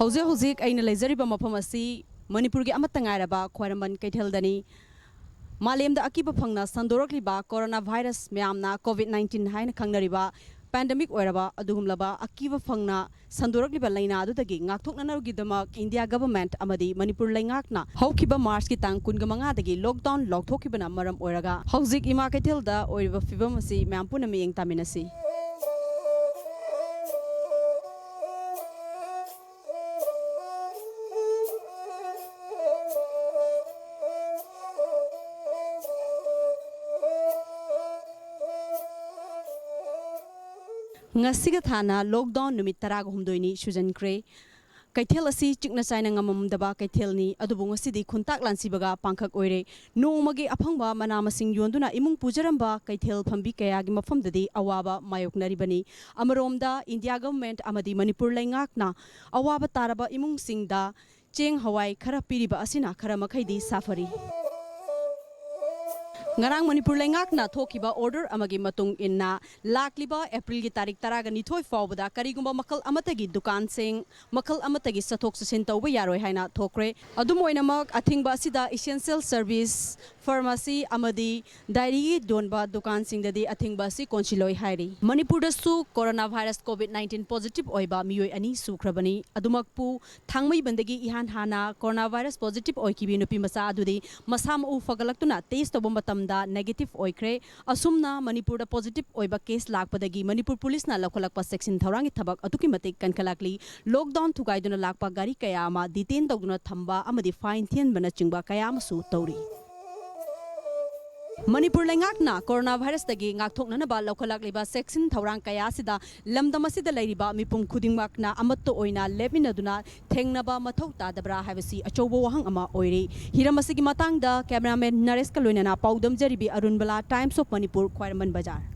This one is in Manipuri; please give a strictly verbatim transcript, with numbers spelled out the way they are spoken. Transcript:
ꯍꯧꯖꯤꯛ ꯍꯧꯖꯤꯛ ꯑꯩꯅ ꯂꯩꯖꯔꯤꯕ ꯃꯐꯝ ꯑꯁꯤ ꯃꯅꯤꯄꯨꯔꯒꯤ ꯑꯃꯠꯇ ꯉꯥꯏꯔꯕ ꯈ꯭ꯋꯥꯏꯔꯝꯕꯟ ꯀꯩꯊꯦꯜꯗꯅꯤ꯫ ꯃꯥꯂꯦꯝꯗ ꯑꯀꯤꯕ ꯐꯪꯅ ꯁꯟꯗꯣꯔꯛꯂꯤꯕ ꯀꯣꯔꯣꯅꯥ ꯚꯥꯏꯔꯁ ꯃꯌꯥꯝꯅ ꯀꯣꯚꯤꯗ ꯅꯥꯏꯟꯇꯤꯟ ꯍꯥꯏꯅ ꯈꯪꯅꯔꯤꯕ ꯄꯦꯟꯗꯦꯃꯤꯛ ꯑꯣꯏꯔꯕ ꯑꯗꯨꯒꯨꯝꯂꯕ ꯑꯀꯤꯕ ꯐꯪꯅ ꯁꯟꯗꯣꯔꯛꯂꯤꯕ ꯂꯥꯏꯅꯥ ꯑꯗꯨꯗꯒꯤ ꯉꯥꯛꯊꯣꯛꯅꯅꯕꯒꯤꯗꯃꯛ ꯏꯟꯗꯤꯌꯥ ꯒꯚꯔꯟꯃꯦꯟꯠ ꯑꯃꯗꯤ ꯃꯅꯤꯄꯨꯔ ꯂꯩꯉꯥꯛꯅ ꯍꯧꯈꯤꯕ ꯃꯥꯔꯆꯀꯤ ꯇꯥꯡ ꯀꯨꯟꯃꯉꯥꯗꯒꯤ ꯂꯣꯛꯗꯥꯎꯟ ꯂꯥꯎꯊꯣꯛꯈꯤꯕꯅ ꯃꯔꯝ ꯑꯣꯏꯔꯒ ꯍꯧꯖꯤꯛ ꯏꯃꯥ ꯀꯩꯊꯦꯜꯗ ꯑꯣꯏꯔꯤꯕ ꯐꯤꯕꯝ ꯑꯁꯤ ꯃꯌꯥꯝ ꯄꯨꯟꯅ ꯃꯤꯠꯌꯦꯡ ꯇꯥꯃꯤꯟꯅꯁꯤ꯫ ꯉꯁꯤꯒ ꯊꯥꯅ ꯂꯣꯛꯗꯥꯎꯟ ꯅꯨꯃꯤꯠ ꯇꯔꯥꯒ ꯍꯨꯝꯗꯣꯏꯅꯤ ꯁꯨꯖꯟꯈ꯭ꯔꯦ꯫ ꯀꯩꯊꯦꯜ ꯑꯁꯤ ꯆꯤꯛꯅ ꯆꯥꯏꯅ ꯉꯝꯃꯝꯗꯕ ꯀꯩꯊꯦꯜꯅꯤ, ꯑꯗꯨꯕꯨ ꯉꯁꯤꯗꯤ ꯈꯨꯟꯇꯥꯛ ꯂꯥꯟꯁꯤꯕꯒ ꯄꯥꯡꯈꯛ ꯑꯣꯏꯔꯦ꯫ ꯅꯣꯡꯃꯒꯤ ꯑꯐꯪꯕ ꯃꯅꯥ ꯃꯁꯤꯡ ꯌꯣꯟꯗꯨꯅ ꯏꯃꯨꯡ ꯄꯨꯖꯔꯝꯕ ꯀꯩꯊꯦꯜ ꯐꯝꯕꯤ ꯀꯌꯥꯒꯤ ꯃꯐꯝꯗꯗꯤ ꯑꯋꯥꯕ ꯃꯥꯌꯣꯛꯅꯔꯤꯕꯅꯤ꯫ ꯑꯃꯔꯣꯝꯗ ꯏꯟꯗꯤꯌꯥ ꯒꯚꯔꯟꯃꯦꯟꯠ ꯑꯃꯗꯤ ꯃꯅꯤꯄꯨꯔ ꯂꯩꯉꯥꯛꯅ ꯑꯋꯥꯕ ꯇꯥꯔꯕ ꯏꯃꯨꯡꯁꯤꯡꯗ ꯆꯦꯡ ꯍꯋꯥꯏ ꯈꯔ ꯄꯤꯔꯤꯕ ꯑꯁꯤꯅ ꯈꯔ ꯃꯈꯩꯗꯤ ꯁꯥꯐꯔꯤ꯫ ꯉꯔꯥꯡ ꯃꯅꯤꯄꯨꯔ ꯂꯩꯉꯥꯛꯅ ꯊꯣꯛꯈꯤꯕ ꯑꯣꯔꯗꯔ ꯑꯃꯒꯤ ꯃꯇꯨꯡ ꯏꯟꯅ ꯂꯥꯛꯂꯤꯕ ꯑꯦꯄ꯭ꯔꯤꯜꯒꯤ ꯇꯥꯔꯤꯛ ꯇꯔꯥꯒ ꯅꯤꯊꯣꯏ ꯐꯥꯎꯕꯗ ꯀꯔꯤꯒꯨꯝꯕ ꯃꯈꯜ ꯑꯃꯠꯇꯒꯤ ꯗꯨꯀꯥꯟꯁꯤꯡ, ꯃꯈꯜ ꯑꯃꯠꯇꯒꯤ ꯆꯠꯊꯣꯛ ꯆꯠꯁꯤꯟ ꯇꯧꯕ ꯌꯥꯔꯣꯏ ꯍꯥꯏꯅ ꯊꯣꯛꯈ꯭ꯔꯦ꯫ ꯑꯗꯨꯝ ꯑꯣꯏꯅꯃꯛ, ꯑꯊꯤꯡꯕ ꯑꯁꯤꯗ essential service, pharmacy ꯑꯃꯗꯤ dairy ꯌꯣꯟꯕ ꯗꯨꯀꯥꯟꯁꯤꯡꯗꯗꯤ ꯑꯊꯤꯡꯕ ꯑꯁꯤ ꯀꯣꯟꯁꯤꯜꯂꯣꯏ ꯍꯥꯏꯔꯤ꯫ ꯃꯅꯤꯄꯨꯔꯗꯁꯨ corona virus COVID nineteen positive ꯑꯣꯏꯕ ꯃꯤꯑꯣꯏ ꯑꯅꯤ ꯁꯨꯈ꯭ꯔꯕꯅꯤ꯫ ꯑꯗꯨꯃꯛꯄꯨ, ꯊꯥꯡꯃꯩꯕꯟꯗꯒꯤ ꯏꯍꯥꯟ ꯍꯥꯟꯅ ꯀꯣꯔꯣꯅꯥ ꯚꯥꯏꯔꯁ ꯄꯣꯖꯤꯇꯤꯚ ꯑꯣꯏꯈꯤꯕꯤ ꯅꯨꯄꯤ ꯃꯆꯥ ꯑꯗꯨꯗꯤ ꯃꯁꯥ ꯃꯎ ꯐꯒꯠꯂꯛꯇꯨꯅ ꯇꯦꯁ ꯇꯧꯕ ꯃꯇꯝꯗ ꯅꯦꯒꯦꯇꯤꯚ ꯑꯣꯏꯈ꯭ꯔꯦ꯫ ꯑꯁꯨꯝꯅ ꯃꯅꯤꯄꯨꯔꯗ ꯄꯣꯖꯤꯇꯤꯚ ꯑꯣꯏꯕ ꯀꯦꯁ ꯂꯥꯛꯄꯗꯒꯤ ꯃꯅꯤꯄꯨꯔ ꯄꯨꯂꯤꯁꯅ ꯂꯧꯈꯠꯂꯛꯄ ꯆꯦꯛꯁꯤꯟ ꯊꯧꯔꯥꯡꯒꯤ ꯊꯕꯛ ꯑꯗꯨꯛꯀꯤ ꯃꯇꯤꯛ ꯀꯟꯈꯠꯂꯛꯂꯤ꯫ ꯂꯣꯛꯗꯥꯎꯟ ꯊꯨꯒꯥꯏꯗꯨꯅ ꯂꯥꯛꯄ ꯒꯥꯔꯤ ꯀꯌꯥ ꯑꯃ ꯗꯤꯇꯦꯟ ꯇꯧꯗꯨꯅ ꯊꯝꯕ ꯑꯃꯗꯤ ꯐꯥꯏꯟ ꯊꯤꯍꯟꯕꯅꯆꯤꯡꯕ ꯀꯌꯥ ꯑꯃꯁꯨ ꯇꯧꯔꯤ꯫ ꯃꯅꯤꯄꯨꯔ ꯂꯩꯉꯥꯛꯅ ꯀꯣꯔꯣꯅꯥ ꯚꯥꯏꯔꯁꯇꯒꯤ ꯉꯥꯛꯊꯣꯛꯅꯅꯕ ꯂꯧꯈꯠꯂꯛꯂꯤꯕ ꯆꯦꯛꯁꯤꯟ ꯊꯧꯔꯥꯡ ꯀꯌꯥ ꯑꯁꯤꯗ ꯂꯝꯗꯝ ꯑꯁꯤꯗ ꯂꯩꯔꯤꯕ ꯃꯤꯄꯨꯝ ꯈꯨꯗꯤꯡꯃꯛꯅ ꯑꯃꯠꯇ ꯑꯣꯏꯅ ꯂꯦꯞꯃꯤꯟꯅꯗꯨꯅ ꯊꯦꯡꯅꯕ ꯃꯊꯧ ꯇꯥꯗꯕ꯭ꯔꯥ ꯍꯥꯏꯕꯁꯤ ꯑꯆꯧꯕ ꯋꯥꯍꯪ ꯑꯃ ꯑꯣꯏꯔꯤ꯫ ꯍꯤꯔꯝ ꯑꯁꯤꯒꯤ ꯃꯇꯥꯡꯗ cameraman ꯅꯔꯦꯁꯀ ꯂꯣꯏꯅꯅ ꯄꯥꯎꯗꯝꯖꯔꯤꯕꯤ ꯑꯔꯨꯟꯕꯂꯥ, Times of Manipur, ꯈ꯭ꯋꯥꯏꯔꯝꯕꯟ ꯕꯖꯥꯔ꯫